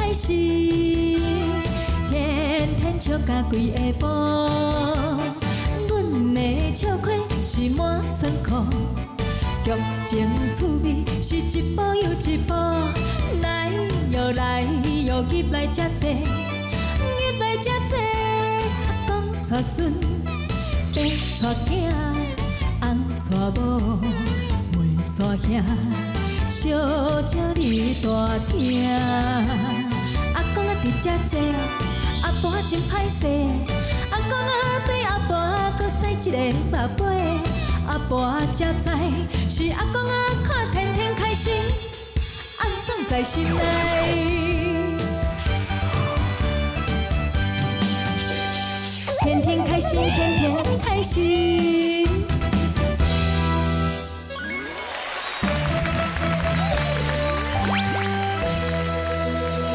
开心，天天笑甲规下晡。阮的笑亏是满仓库，剧情趣味是一步又一步。来哟来哟，入来遮济，入来遮济。阿公带孙，爸带囝，翁带某，妹带兄。小鸟伫大厅，阿公啊伫遮坐，阿婆真歹势。阿公啊对阿婆阁使一个目尾，阿婆才知是阿公啊看天天开心，暗爽在心内。天天开心，天天开心。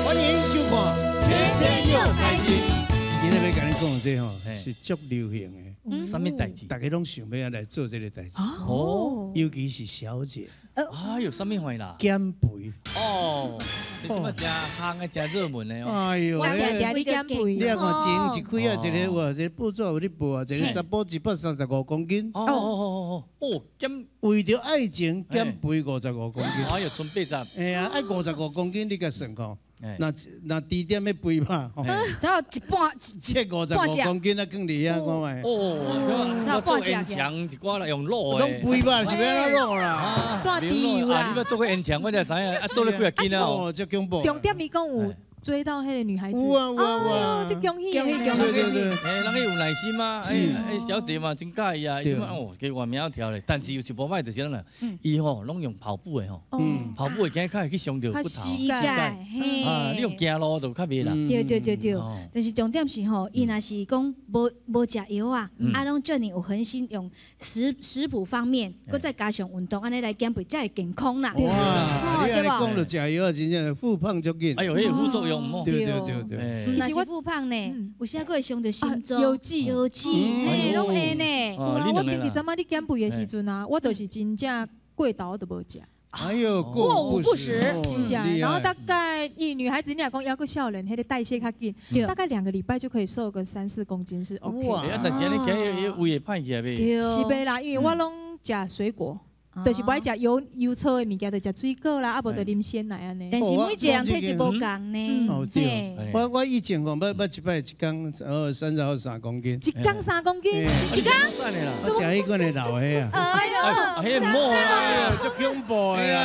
欢迎收看《天天又开心》。今日欲共你讲的这吼是足流行的，啥物代志？大家拢想欲来做这个代志。哦，尤其是小姐。哎呦，啥物货啦？减肥。哦，你这马真夯的，真热门的哦。哎呦，你减肥。你看前一开啊，一个哇，一个报纸有咧报啊，一个查埔135公斤。哦哦哦哦哦，减为著爱情减肥55公斤。哎呦，賰80。哎呀，爱55公斤，你共算看。若若猪点欲肥肉，然后一半，切55公斤啊，放伫遐看觅。哦，做烟肠一寡啦，用卤的。拢肥肉是欲按怎卤啦？做猪油啦。啊，你欲做个烟肠，我才知影，啊，做了几仔斤啊？哦，足恐怖。重点伊讲有追到彼个女孩子。有啊有啊有啊！足恭喜恭喜恭喜！哎，人伊有耐心啊，哎，小姐嘛真佮意啊，伊这摆哦，加外名跳咧，但是有一部摆就是按怎，伊吼拢用跑步的吼，跑步的惊较会去伤著骨头、膝盖，啊，你用行路就较袂啦。对对对对，但是重点是吼，伊若是讲无无食药啊，啊，拢遮尔有恒心，用食谱方面，阁再加上运动，按呢来减肥才会健康啦。哇，你按呢讲著食药啊，真正复胖足紧。哎呦，彼个副作用。对对对对，若是复胖呢，有时阁会伤著心脏、腰子、腰子，嘿，拢会呢。我顶一阵仔你减肥的时阵啊，我就是真正过头都无食。哎呦，过午不食，真正。然后大概以女孩子，你若讲犹阁少年，彼个代谢较紧，大概2个礼拜就可以瘦个3、4公斤是 OK。哇！但是按呢减胃会歹起来袂？是袂啦，因为我拢食水果。就是无爱食油油醋的物件，就食水果啦，啊无就啉鲜奶按呢。但是每一个人体质无仝呢。哦对，我以前吼，捌捌一摆一工33公斤。一工3公斤，一工。我食彼款的老的啊。哎呦，彼毋好啦，足恐怖的啦。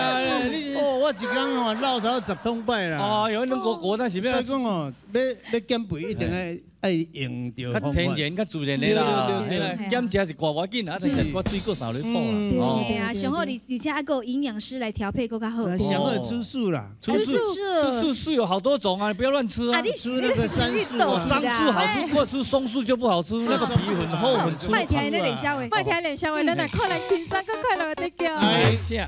哦，我一工吼落差10通摆啦。哎呦，两个国那是欲。所以讲吼，欲欲减肥一定爱。爱用著较天然、较自然的啦，减食是寡无要紧啊，但食一寡水果啥来补啦。对啊，上好而而且还阁有营养师来调配，阁较好。上好吃素啦，吃素吃素素有好多种啊，你不要乱吃啊。吃那个杉树，桑树好吃，不过吃松树就不好吃，那个皮很厚很粗。莫听咧练痟话，莫听练痟话，咱来看咱轻松阁快乐的得奖。哎，请。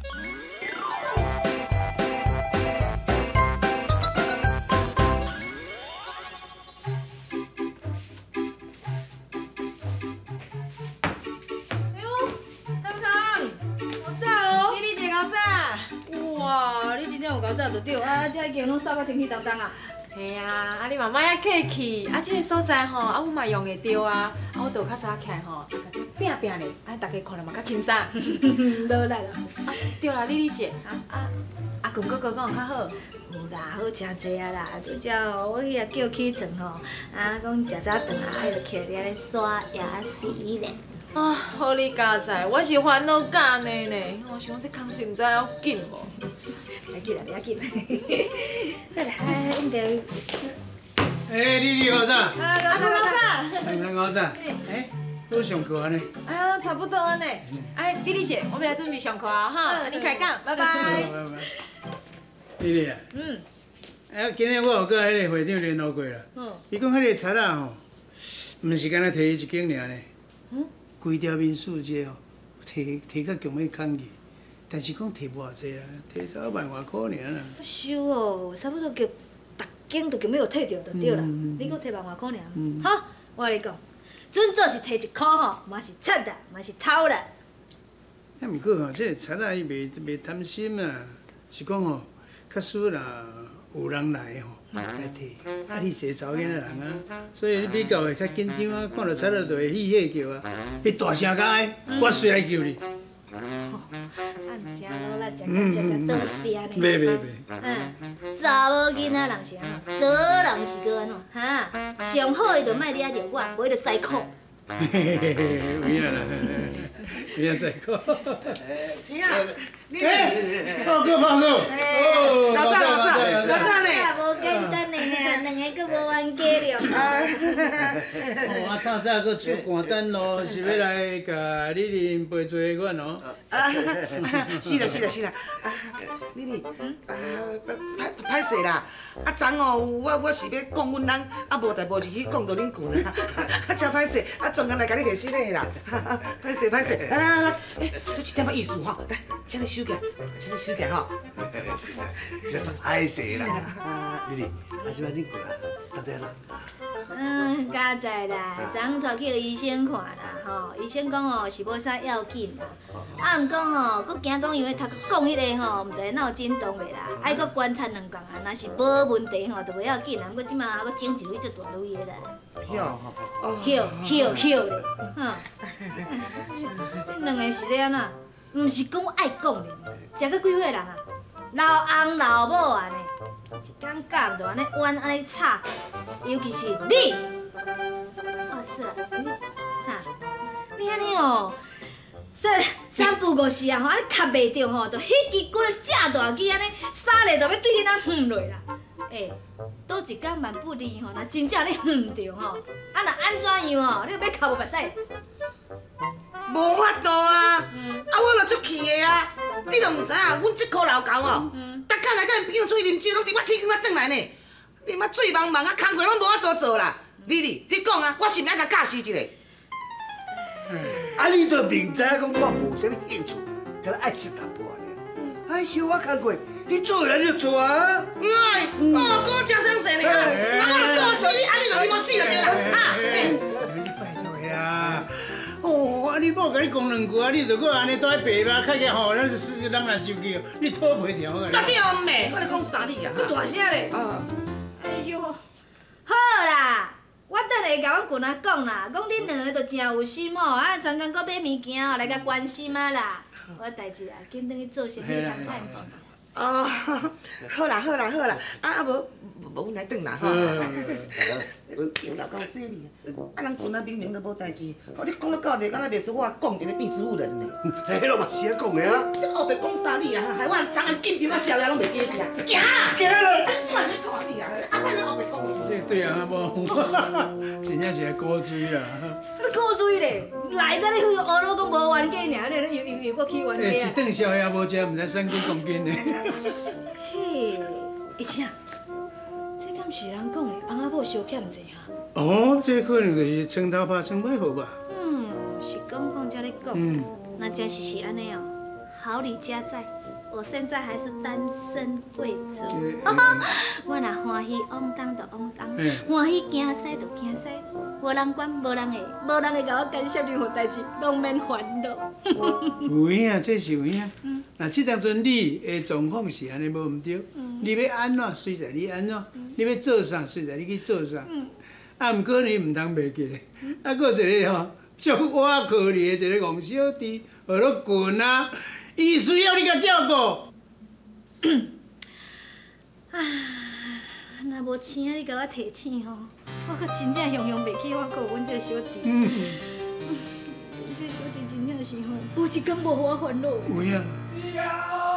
哇，你真正有够早就对，啊，遮已经拢扫甲清气当当啊。嘿啊，啊你嘛莫遐客气，啊这个所在吼，啊阮嘛用会著啊，啊我就较早起来吼，啊共这拚拚咧，啊大家看了嘛较轻松。无力啦。啊对啦，丽丽姐，啊阿强哥哥敢有较好？有啦，好诚济啊啦，拄则吼，我去共叫起床吼，啊讲食早顿啊，伊就徛伫遐咧刷牙洗脸。啊，好你佳哉，我是烦恼佮呢呢，我想讲这空喙毋知犹紧无。袂紧啦，袂要紧。来来，应该。哎，丽丽好早。啊，阿公好早。阿公好早。哎，都上课按呢？哎呀，差不多按呢。哎，丽丽姐，我们来准备上课啊，哈，你开讲，拜拜。拜拜。丽丽啊。嗯。哎，今日我有佮彼个会长联络过啦。嗯。伊讲彼个贼仔吼，毋是干焦提伊一间尔呢。嗯。规条民宿街哦，提提甲强欲空去，但是讲提无偌济啊，提差万外箍尔啦。收哦，差不多叫逐间都强欲有提著就对啦。你阁提万外箍尔，好，我共你讲，准做是提一箍吼，嘛是贼啦，嘛是偷啦。啊，毋过吼，这个贼仔伊袂袂贪心啊，是讲吼，假使若有人來吼來提，啊你是個查某囡仔人啊，所以你比較會較緊張啊，看到賊仔就會喜喜叫啊，你大聲甲哀，我隨來救你。啊，毋真努力，食甲食食多謝呢。袂袂袂。嗯，查某囡仔人是按怎，做人是閣按怎，哈？上好的就莫掠著我，無伊就知苦。嘿嘿嘿嘿，有影啦，有影知苦。姐啊，你哦，哥胖哥，哦，老早老早老早呢？无简单呢，两个阁无冤家了。哦，啊，透早阁手肝胆咯，是欲来共丽玲陪坐阮哦。啊，是啦是啦是啦，啊，丽丽，啊，歹歹势啦，啊，昨哦，我是欲讲阮翁，啊，无代无志去讲著恁旧啦，啊，真歹势，啊，专工来共你提醒的啦，歹势歹势，来来来来，欸，这一点仔意思吼，来，请你收起来，请你收起来吼。是啦，实在歹势啦。啊，丽丽，啊，这摆恁旧啦，到底按怎？嗯，佳哉啦，昨昏带去予医生看啦，吼，医生讲哦是无啥要紧啦，啊，毋过吼，阁惊讲因为头讲彼个吼，毋知哪有震动袂啦，爱阁观察两工啊，若是无问题吼，就袂要紧啦。毋过这马阁整一蕊足大蕊的啦。哟，休休休咧，哈！恁两个是咧按怎？毋是讲爱讲咧，食过几岁人啊？老翁老母按呢，一工到晚就按呢冤按呢吵，尤其是你，哦是啦，哈，你按呢哦，三不五时啊吼，按呢磕袂著吼，就彼支棍正大支按呢，三下就欲对天仔远落啦。欸，倒一工万不利吼，若真正咧远著吼，啊若按怎样吼，你就欲哭无目屎。无法度啊！啊，我就足气的啊！你都毋知影，阮这箍老狗哦，逐工来佮𪜶朋友出去啉酒，拢伫我天光才转来呢。啉啊醉茫茫啊，工课拢无法度做啦。丽丽，你讲啊，我是毋是爱共教示一下？啊，你都明知影讲我无啥物兴趣，敢若爱食淡薄仔尔。哎，小可工课，你做会来你就做啊。哎，哦，阁真相信呢！那我就做死你，啊，你就啉我死就对啦，啊！你拜托呀！哦，啊！你某共你讲两句，啊，你就阁按呢蹛咧白目，看起来吼，咱是人若生气，你讨袂著我。对袂？我咧讲啥你啊？阁大声咧！哎哟，好啦，我转来共阮群仔讲啦，讲恁两个都真有心吼，啊，专工阁买物件吼来共关心啊啦。我代志啊，紧转去做生意通趁钱。哦，好啦好啦好啦，啊啊无无阮来转啦吼。又老讲这哩，啊人群仔明明都无代志，哦你讲了到底，敢若袂输我讲一个变植物人呢。彼拢嘛是按讲的啊。这乌白讲啥你啊？害我昨昏紧张啊宵夜拢袂记食，行啦行啦，你踹你踹你啊！啊，你乌白讲。这对啊，无，真正是个古锥啦。你古锥咧，来才你去学老讲无冤家尔，你又阁起冤家。欸，一顿宵夜无食，毋知瘦几公斤呢。嘿，而且，这敢是人讲的翁仔某相欠债哈？哦，这可能就是床头拍床尾和吧。嗯，是讲讲才咧讲。嗯。那真是是按呢哦，好李家在，我现在还是单身贵族。我若欢喜往东就往东，欢喜行西就行西，无人管，无人会，无人会共我干涉任何代志，拢免烦恼。有影，这是有影。那这当阵你的状况是按呢无毋对，你欲按怎随在你按怎，你欲做啥随在你去做啥。啊，毋过你毋通袂记咧，啊，阁一个吼，足我可怜的一个戆小弟，学落群啊，伊需要你共照顾。啊，若无请你共我提醒吼，我阁真正雄雄袂起，我阁有阮这个小弟。阮这个小弟真正是吼，无一工无予我烦恼。有影。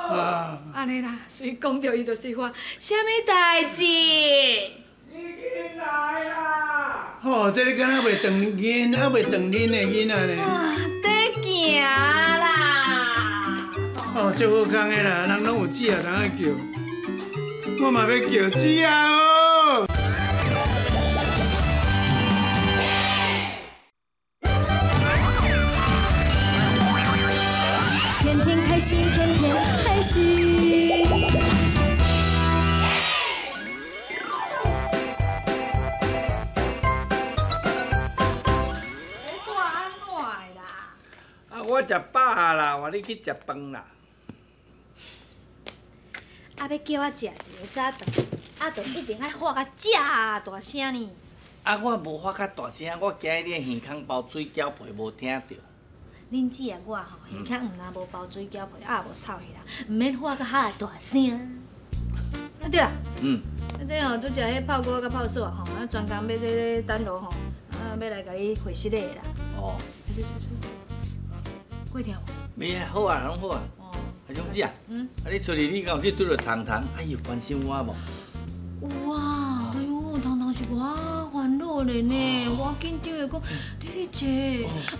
啊。按呢啦，随讲著伊就随发，啥物代志？已经来啦！吼，这个敢若袂断音，犹袂断恁的囡仔呢。啊，在行啦！哦，足好康的啦，人拢有姊仔通仔叫，我嘛欲叫姊仔哦。天天开心，天天开心。我食饱啦，换你去食饭啦。啊，欲叫我食一个早顿，啊，就一定愛喊甲遮大聲呢。啊，我無喊較大聲，我驚你耳孔包水餃皮無聽著。恁姊啊，我吼耳孔毋但無包水餃皮，也無臭去啦，毋免喊甲遐大聲。啊對啦，啊這吼拄才彼炮哥佮炮嫂吼，啊專工欲這個等路吼，啊欲來共你會失禮的啦。哦。過聽無？袂啊，好啊，攏好啊。哦。啊，小姊啊，啊你出去你敢有去拄著彤彤？啊伊有關心我無？有啊，哎喲，彤彤是我煩惱咧呢，我緊張的講，你咧坐，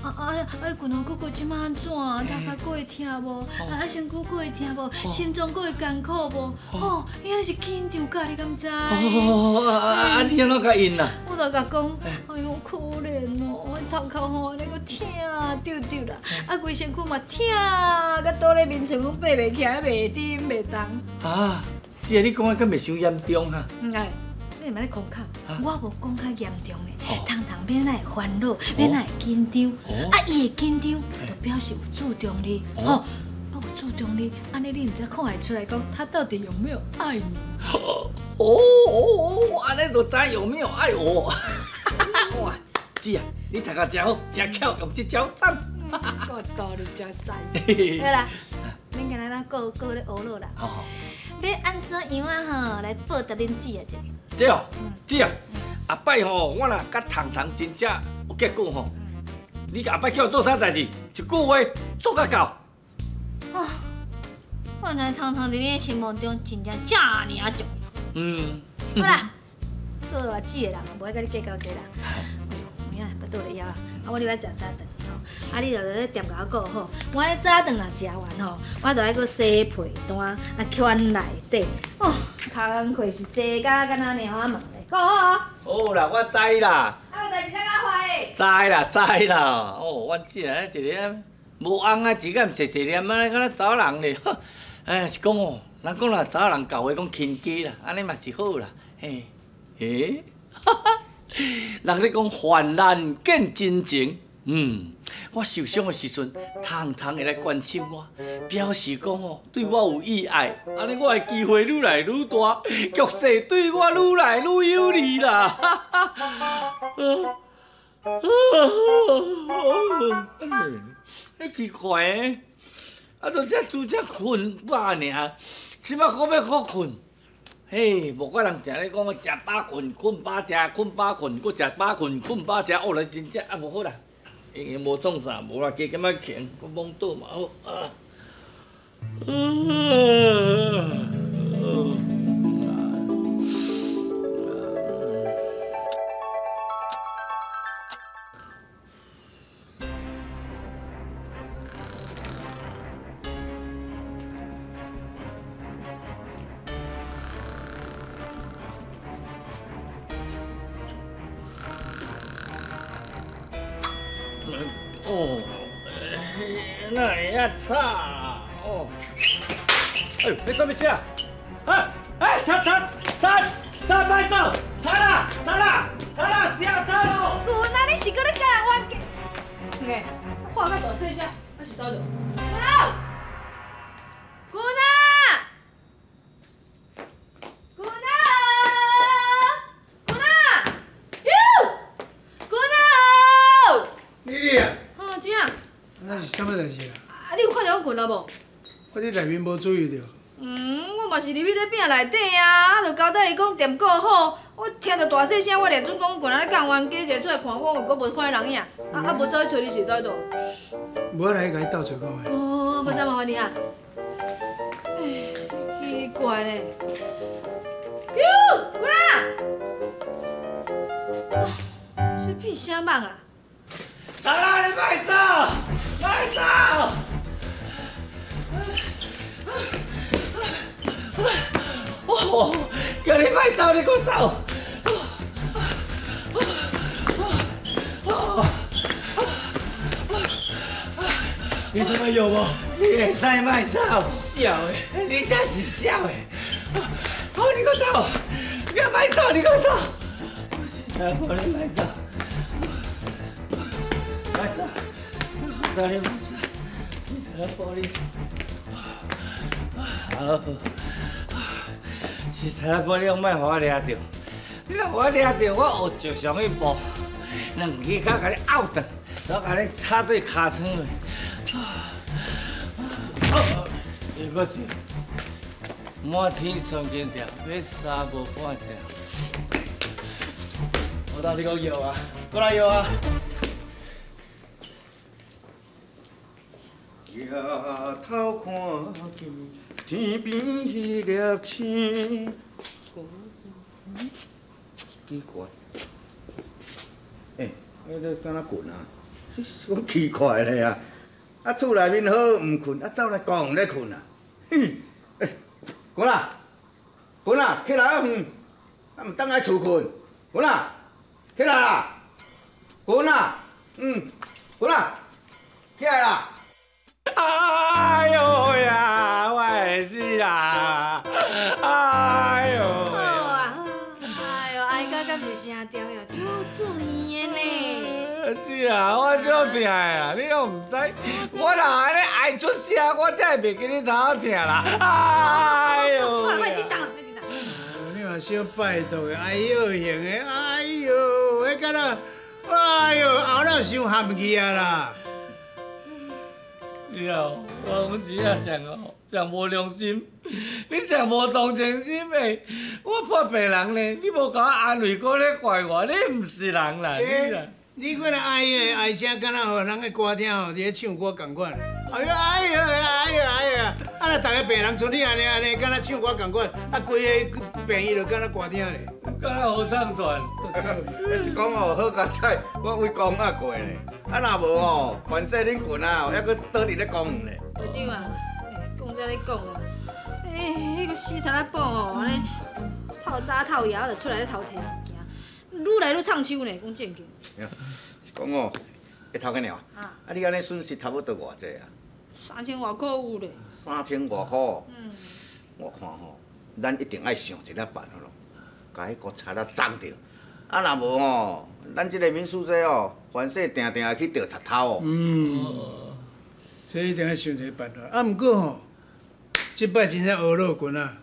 啊啊啊！拳頭哥哥這馬按怎？頭殼閣會疼無？啊身軀閣會疼無？心臟閣會艱苦無？哦，伊按呢是緊張甲，你敢知？哦，啊你按怎共𪜶啊？我就共講，哎喲，可憐哦，我頭殼吼按呢閣疼丟丟啦，啊規身軀嘛疼，甲倒咧眠床攏爬袂起來，袂振袂動。啊！姊啊，你講的敢袂傷嚴重哈？毋愛，你毋咧空口，我無講較嚴重咧。彤彤欲哪會煩惱，欲哪會緊張，啊，伊會緊張，就表示有注重你，吼，啊有注重你，按呢你毋知看會出來講，他到底有沒有愛你？哦哦，按呢就知有沒有愛我。哇，姊啊，你讀甲真好，真巧，用這招讚。我道理真知。好啦，恁今仔咱顧顧咧學落啦。欲按怎樣啊吼來報答恁姊啊？這個。這哦，姊啊，後擺吼，我若佮彤彤真正有結果吼，你後擺叫我做啥代誌，一句話做甲到。哦，原來彤彤佇你的心目中真正遮爾啊重要。嗯。好啦，做我姊的人無愛佮你計較這啦。哎喲，有影腹肚咧枵啦，啊我入來食早頓吼，啊你就咧踮共我顧好，我咧早頓若食完吼，我就愛閣洗被單，啊圈內底，哦，工課是濟甲敢若貓仔問咧，顧好哦。好啦，我知啦。啊有代誌再佮我發的。知啦知啦，哦，阮姊啊，一个無尪啊，一個毋細細念啊，敢若查某人咧。哎，是講哦，人講啦，查某人厚話講輕加啦，按呢嘛是好啦，嘿，欸，哈哈，人咧講患難見真情，我受傷的時陣，彤彤會來關心我，表示講哦，對我有意愛，按呢我的機會愈來愈大，局勢對我愈來愈有利啦，哈哈，奇怪的，啊，就才拄才睏飽爾，這擺閣欲閣睏，嘿，無怪人定咧講，食飽睏，睏飽食，睏飽睏，閣食飽睏，睏飽食，哦，來真正啊無好啦，已經無創啥，無啦，加減仔窮，閣懵倒嘛好啊。哦，哪會遐吵啦？哦，哎呦，彼啥物聲？哎哎，賊賊賊賊，莫走！賊啦賊啦賊啦，抓賊咯！舅啊，你是閣咧共人冤家？欸，喊較大細聲，啊是走著？舅啊！舅啊！舅啊！舅啊！舅啊！丽丽啊！怎啊？那是啥物代誌啊？啊，你有看著阮群啊無？我佇內面無注意著。我嘛是入去咧餅內底啊，啊，就交代伊講踮顧好。我聽著大細聲，我掠準講阮群仔咧共冤家，一個出來看我，閣無看見人影。啊啊，無走去揣你是走去佗？無，我來共伊鬥揣看覓。哦，無再麻煩你啊。哎，奇怪咧。喲，群仔！啊，這屁聲夢啊！賊啦！你莫走，莫走！哦，叫你莫走，你閣走！你這擺藥無？你會使莫走？痟的，你才是痟的！好，你閣走，你莫走，你閣走！我實在無你莫走。莫走，走你莫走，真正玻璃。好，是贼仔婆，你拢莫予我掠著，你若予我掠著，我学石上去步，两支跤共你拗断，然后共你插对尻川内。又阁一满天穿金条，买衫无半条。我到你讲药啊，过来药啊！抬头看见天边彼粒星，奇怪，欸，彼个敢若睏啊？这是讲奇怪咧啊！啊，厝内面好毋睏，啊走来公园咧睏啊！哼，欸，睏啊，睏啊，起来啊！啊，毋当来厝睏，睏啊，起来啦，睏啊，睏啊，起来啦！哎呦呀，我会死啦！哎呦！好啊，哎呦，哀家敢是声调哟，足注意的呢。是啊，我足疼的啊，你拢毋知，我若按呢哀出声，我才会袂记你头疼啦。哎呦！莫叮当，莫叮当。你嘛小拜托的，哎呦型的，哎呦，彼敢若，哎呦，喉咙伤含去啊啦！是啊，我讲真正上哦，上无良心，你上无同情心的。我破病人呢，你无共我安慰，阁咧怪我，你毋是人啦，你啦。你阁若哀的哀声，敢若予人个歌听吼，伫咧唱歌仝款。哎呦哎呦哎呦哎呦！啊，若逐个病人像你按呢按呢，敢若唱歌仝款，啊，规个病院就敢若歌听咧。敢若合唱团。是讲哦，好佳哉，我为公仔过咧。啊，若无吼，凡势恁群啊，犹阁倒伫咧公园咧。会长啊，讲才咧讲啦，欸，彼个死贼仔宝吼，按呢透早透夜就出来咧偷提物件，愈来愈藏手呢，讲正经。是讲哦，欸，头家娘，啊，你按呢损失差不多偌济啊？3000外箍有咧。3000外箍。嗯。我看吼，咱一定爱想一个办法咯，共彼个贼仔斩掉。啊，若无吼，咱这个民宿这哦，凡势定定会去钓贼头哦。嗯，这一定爱想一个办法。啊，毋过吼，这摆真正学老群啊，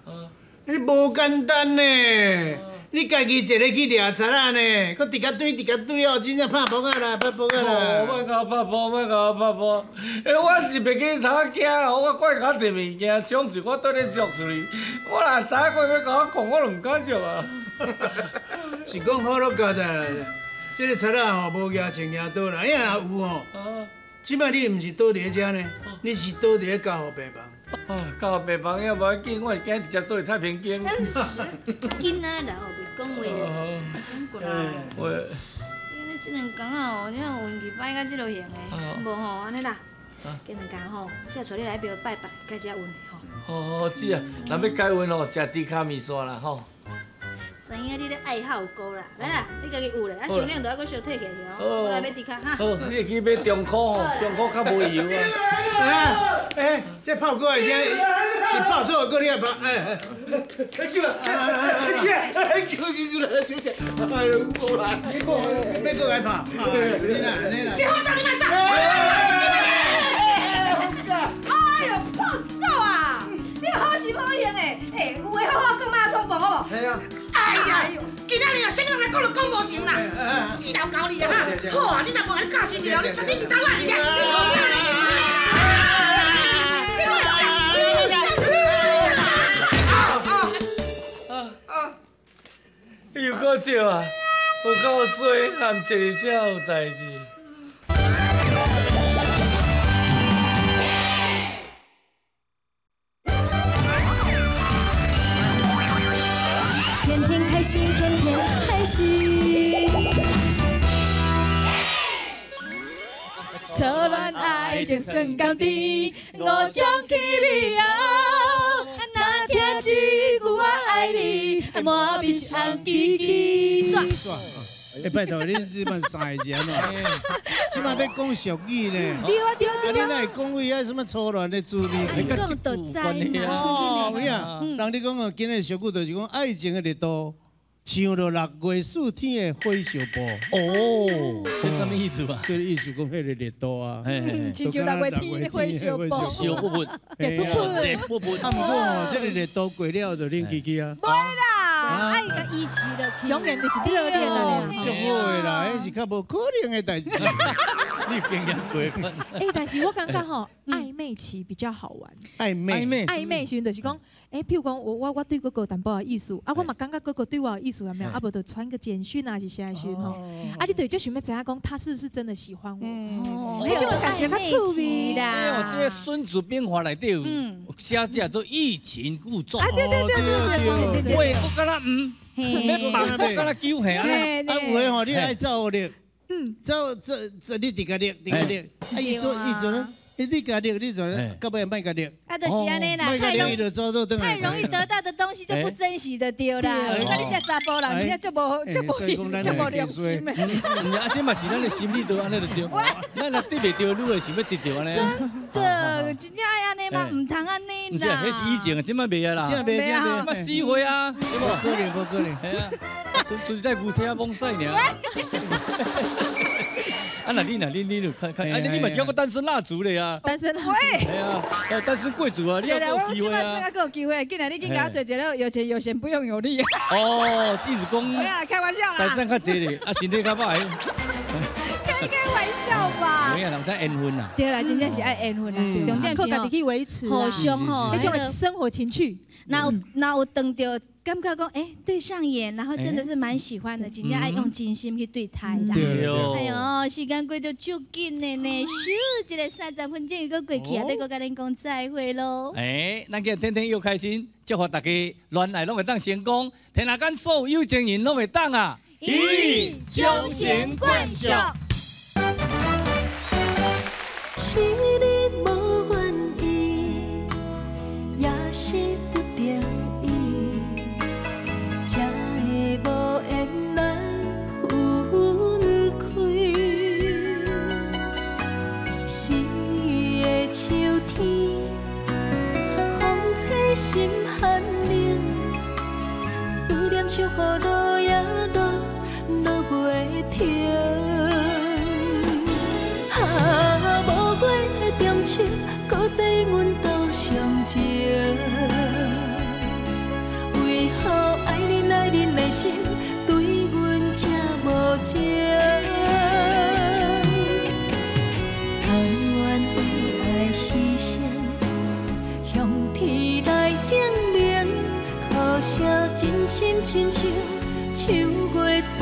你无简单呢。你家己一个去掠贼仔呢，阁伫甲堆伫甲堆哦，真正拍扑仔啦，拍扑仔啦。莫共我拍扑，莫共我拍扑。欸，我是袂记你头惊，我怪较摕物件，抢一我倒咧捉出去。我若知影佫欲共我讲，我就毋敢捉啊。是讲好咯，佳哉，这个贼仔吼无举枪举刀啦，伊若有吼，这摆你毋是倒伫咧遮呢，你是倒伫咧加护病房。啊，加护病房也无要紧，我是惊直接倒去太平间。紧啊，然后袂讲话啦，想过来。我，你这两工啊，你看运气歹到这落型的，无吼按呢啦，今两工吼，才带你来庙拜拜，解这运的吼。哦，姊啊，若欲解运吼，食猪跤面线啦吼。知影你咧爱好高啦，来啦，你家己有咧，啊，伤冷就爱阁相退起来哦。我来买猪跤哈。好，你会去买中苦吼，中苦较无油啊。哎，这炮哥的声是炮手的，阁你来拍，哎哎，叫啦，叫，叫叫啦，姐姐，哎呦，无啦，你阁要阁来拍，你啦，你啦，你好，你莫走，哎呦，炮手啊，你好时好用的，哎，有话好好讲，莫冲动好无？系啊。哎呀，今仔日啊，啥物人来讲就讲无情啦，死老狗你啊哈！好啊，你若无共你教训一下，你绝对毋走我你啊！你我啥？你我啥？啊！又阁对啊，有够衰，含一日才有代志。天天开心，天天开心。初恋爱情算甘甜，五种气味哦。若听一句我爱你，满面是红吱吱。欸，拜托你这摆三个是按怎？这摆欲讲俗语呢？对啊对啊对啊！你哪会讲为遐什么初恋的滋味？你讲就知嘛。哦，有影。人你讲哦，今日俗语就是讲爱情的烈度像著六月四天的火烧布。哦，這啥物意思啊？這個意思講彼个熱度啊，親像六月天的火燒布，燒不不，熱不不。啊，毋過吼，這个熱度過了就冷機機啊。袂啦，愛共維持落去，永遠就是熱戀啊！足好的啦，彼是較無可能的代誌。你有經驗過？欸，但是我感覺吼，曖昧期比較好玩。曖昧，曖昧時陣就是講，欸，譬如講我對哥哥淡薄仔有意思，啊，我嘛感覺哥哥對我有意思，有沒有？啊，無就傳個簡訊啊，是啥時陣吼？啊，你就足想欲知影講，他是不是真的喜歡我？彼種感覺較趣味啦。這個《孫子兵法》內底有寫這做欲擒故縱。啊，對對對對對對。喂，我敢若毋，欲放我敢若救下啊？啊，有的吼，你愛走咧。走這這你佇共捏，佇共捏，啊伊做伊做咧，你共捏，你做到尾莫共捏。啊，就是按呢啦，太容易太容易得到的東西就不珍惜就對啦。啊，你這查埔人，你這足無足無意思，足無良心的。啊，這嘛是咱的心理都按呢就對。咱若得袂著，愈會想欲得著按呢。真的，真正愛按呢嗎？毋通按呢啦。毋是，彼是以前啊，這擺袂啊啦。這袂啊，這擺死會啊，對無？可能，無可能。係啊，就在牛車罔屎爾。啊，那你那你你就看看，啊，你嘛是個單身蠟燭咧啊？單身蠟燭。係啊，單身貴族啊，你還有機會啊？我這擺算還閣有機會，進來你緊共我揣一個有錢有閒不用有力。哦，意思講。沒啦，開玩笑啦。財產較濟咧，啊，身體較歹。開玩笑吧。沒啊，人知緣分啊。對啦，真正是愛緣分啊，重點是靠家己去維持，互相吼，彼種生活情趣。若有當著。感覺講，欸，對上眼，然後真的是蠻喜歡的，真正愛用真心去對待啦。哎喲，時間過得足緊的呢，咻，一个30分鐘又閣過去啊，欲閣共恁講再會囉。欸，咱今日天天又開心，祝福大家戀愛攏會當成功，天下間所有有情人攏會當啊，一終成眷屬。是你無願意，也是不得已。才會無緣來分開，四个秋天，風吹心寒冷，思念像雨落也落，落袂停。啊，無月的中秋，搁再阮多相情。為何愛恁愛恁的心對阮這無情？甘願為愛犧牲，向天來證明，可惜真心親像秋月慘。